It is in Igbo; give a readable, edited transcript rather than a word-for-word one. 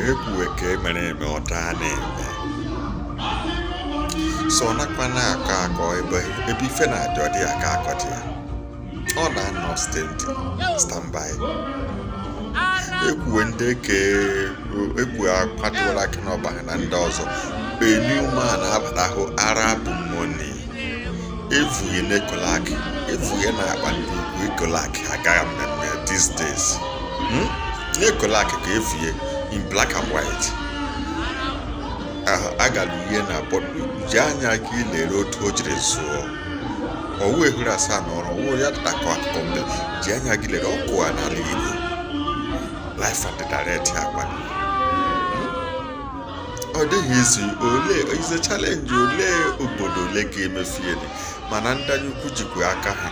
Ekwuwe ka e mere eme, ọ daa na-eme so ọ nakwa na-akọ akọ ebe ebe ife na-adị, ọ dị ya ka akọ dị ya. Ọ na-anọ steady standby. Ekwuwe ndị eke ekwuwe akpatụla aka n'ọba ha na ndị ọzọ. A new man abatahụ, Arab money evughị n'Ecolac, evughị na-akpa ndị ugwu. Ecolac agaghị mmemme these days. N'Ecolac ka evie in black and white agara ihe na bọdụ ji anya ka ilere otu o jiri zụọ ọwụ ehuru asaa na ọrụ ọwụ ya dakọ akụkọ mbe ji anya gị lere ọkụ a n'ala Igbo live and direct. Akpali ọ dịghị izu ole is a challenge. Ole obodo ole ga-emefieli, mana ndị anya ukwu jikwa aka ha.